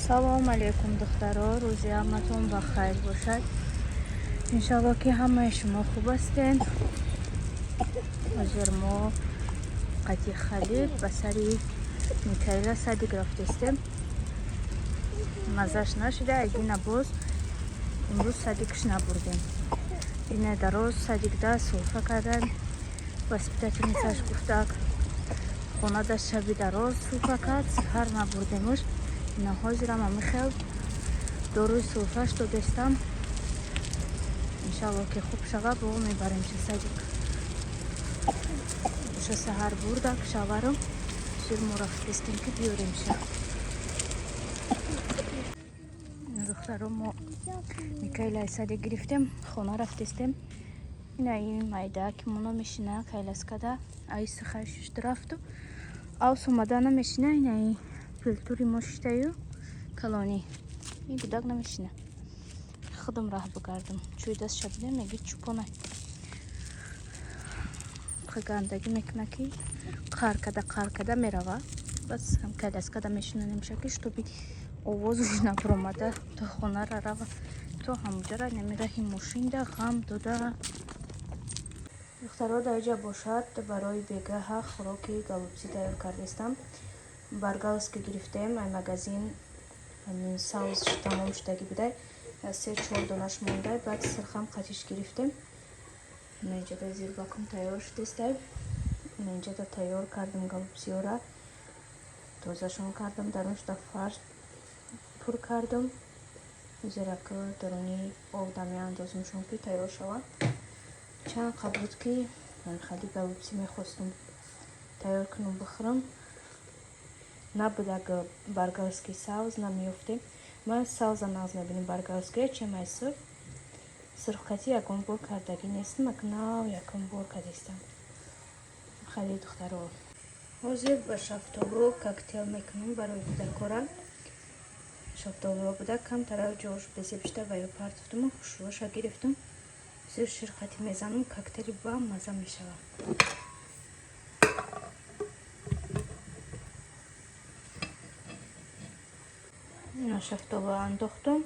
Салом алейкум, духтаро, рӯзи ҳаматон ба хайр бошад. Иншалло, ки ҳамаи шумо хуб ҳастен. Ҳозир мо қати Халил ба сари Микаила садик рафтестем. Маззаш нашуда, айдина боз имрӯз садикш набурдем. Ина дароз садикда сулфа кардан. Воспитательницаш гуфтак, хонада шаби дароз сулфа кард, саҳар набурдемуш. Ина ҳозирам ами хел доруи сулфаш додестам. Иншалло, ки хуб шава, бо мебарем чи садик. Оша саҳар бурдак шаварам, зир мо рафтестем, ки биёремша. Духтаро, мо Микаила садик гирифтем, хона рафтестем. Ина ин майда ки моно мешина коляскада, ай сихай шишт рафту. Авс омада намешина, ина ин пилтури мо шиштаю калонӣ. Ин гудак намешина. Худам раҳ бигардам. Чӯй даст шабида меги чупона. Гандагӣ мекуна, ки қар када, қар када мерава. Бас ҳам коляскада мешинонемша, ки чтобы овозаш набуромада то хонара рава, то ҳамуҷара намераҳи мошинда ғам дода. Духтаро, дар иҷа бошад, барои бегаҳа хӯроки голубцы тайёр кардестам. Баргалски гирифтем ай магазин, ҳамин соус тамом шудагӣ будай, се чор донаш мондай, баъд сирхам қатиш гирифтем. Инҷада зирбакум тайёр шудестай. Инҷада тайёр кардам голубцыёра, тозашон кардам, даруншда фарш пур кардам. Зирака даруни обда меандозимшон, ки тайёр шаванд. Чанд қа буд, ки хали голубцы мехостум тайёр кунам, бихӯрам. Набудак баргалский соус, намеёфтем. Ман соуса нағз мебинем баргалския, чем ай сыр. Сырхкати ягон бор кардагӣ нестам, ак нав якум бор кардистам. Хали, духтаро, ҳозир ба шафтолу коктейл мекунам барои кӯдакора. Шафтолуро буда камтара ҷош безебишта ва ё партофтуму хушрӯша гирифтум. Зир ширқати мезанам, коктейли ба маза мешавад. Ина шафтолу андохтум,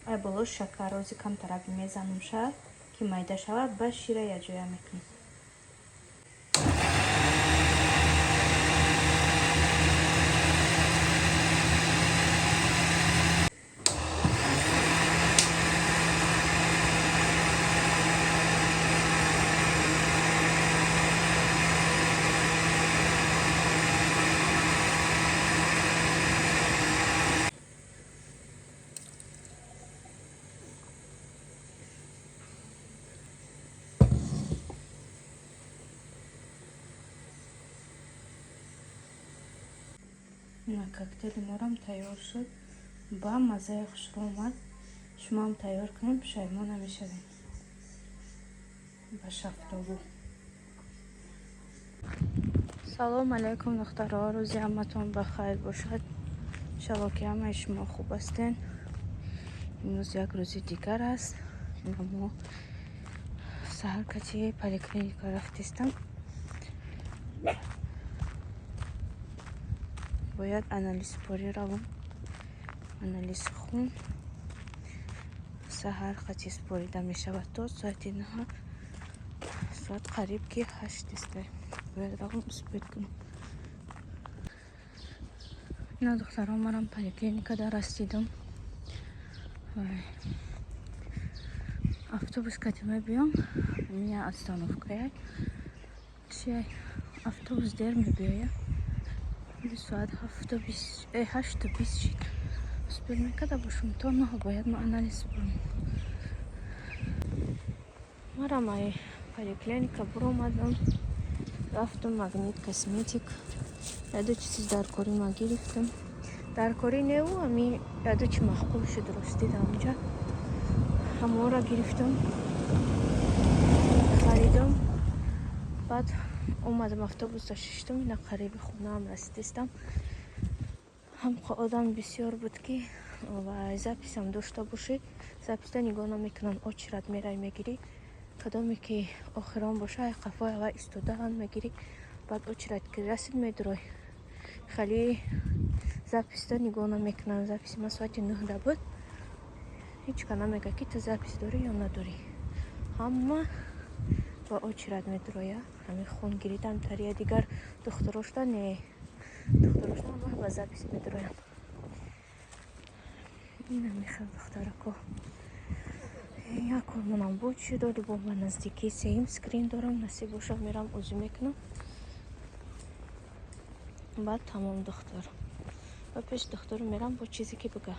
ай боло шакар ози камтарак мезанам ша, ки майда шавад, ба шира якҷоя мекунам. Ина коктейли морам тайёр шуд, ба маззаи хушрӯ омад. Шумоам тайёр кунем, пушаймон намешавем. Ба шафтолу. Салом алейкум, духтаро, рӯзи ҳаматон ба хайр бошад. Иншалло, ки ҳамаи шумо хуб ҳастен. Имрӯз як рӯзи дигар аст. Ина мо саҳар кати поликлиника рафтистам. Бояд анализ супорӣ равам, анализи хун саҳар қати супорида мешавад то соати 9. Соат қариб ки 8 аста, бояд равам, успеть кунам. Ина, духтаро, марам поликлиникада расидам. Автобус кати мебиём, мия остановкая чи автобус дер мебиёя. Соат 7:20, 8:20 шид. Успеть мекарда бошум, то 9 бояд ма анализ бурам. Марам ай поликлиника буромадам, рафтум Магнит Косметик, яду чизи даркорӣ ма гирифтам. Даркорӣ неву, ами яду чи маъқул шуд, ростӣ, дар онҷа ҳамонро гирифтам, харидам. Баъд омадам, автобусда шиштам, ина қариби хонаам расидистам. Ҳам одам бисёр буд, ки ва записам дошта бошӣ, записта нигоҳ намекунанд, очередь мерай, мегирӣ. Кадоме ки охирон боша, ай қафои ава истодаан мегирӣ, баъд очередь ки расид, медурой. Хеле Запись да нигоҳ намекунанд. Запись и ман соати 9 да буд. Ҳеҷ ка намега, ки ту запись дорӣ ё надорӣ. Ҳама ба очередь медуроя. Ҳамин хунгиридам тария, дигар духтурошта не, духтурошта ҳама ба запись медуроянд. Инами хел, духтарако, як кормонам буд шудоди, бо ба наздикӣ сеюм скрин дорам, насиб боша, мерам, узӣ мекунам, баъд тамом. Духтур ба пеши духтур мерам, бо чизе ки бига.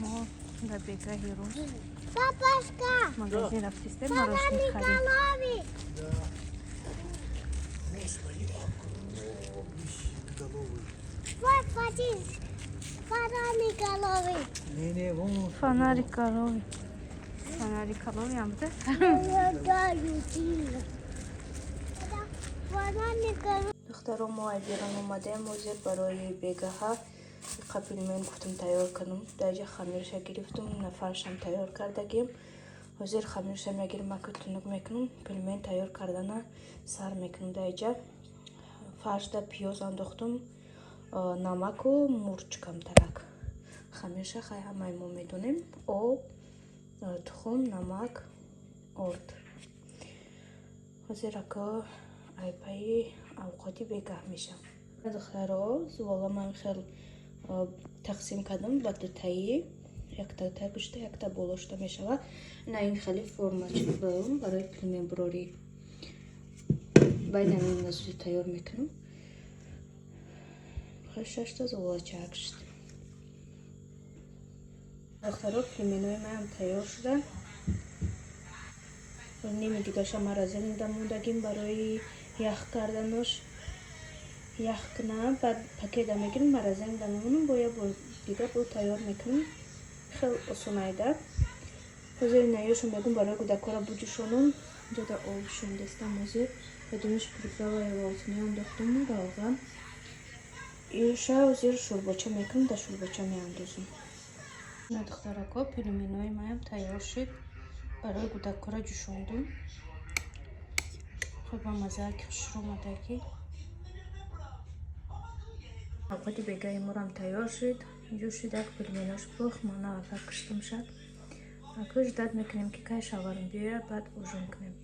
Мо дар бегаҳи рӯз Папашка! Магазин рафтистем, мороженое харид. Фонарик! Господи, огромный. Вот, смотри, фонарик. Не-не, вон. Фонариколови, фонариколови ам буда. Фонарик. Духтаро, мо ай берун омадем. Ҳозир барои бегаҳа иқа пельмен гуфтам тайёр кунам. Даҷа хамирша гирифтум, нафаршам тайёр кардагим. Ҳозир хамирша мегирим, ака тунук мекунам, пельмен тайёр кардана сар мекунам. Даҷа фаршда пиёз андохтум, намаку мурч камтарак. Хамирша хай ҳамаи мо медонем: об, тухм, намак, орд. Ҳозир ака айпаи авқоти бегаҳ мешам. Духтаро, зувола ман хел тақсим кардам ба дутаи, якта тагушта, якта болошта мешавад. На, ин хеле формача барои пельмен бурорӣ. Байд ҳамин зуд тайёр мекунам. Шашта зуволачаак шуд. Духтаро, пельменои маам тайёр шуда. Ними дигаша морозильник да мондагим барои ях карданош. Ях кунам, баъд пакета мегирам, морозильник да мемонам, бо як бор дига бо тайёр мекунам. Хел осонайда. Ҳозир наёшо мегум, барои кӯдакҳоро буҷӯшонам. Ҷода об шундестам. Ҳозир бадуниш приправа и олтинӣ андохтуму равған. Иша ҳозир шӯрбоча мекунам, дар шӯрбоча меандозам. На, духтарако, пельменои маям тайёр шуд. Барои кӯдакҳоро ҷӯшондум. Хуб, ба маззаки хушрӯ омадагӣ. Авқоти бегаи морам тайёр шуд. Ҷӯшид, як пельменош пухт, ман навака киштум шад. Аку ждать мекунем, ки кай шаварам биёяд, баъд ужин кунем.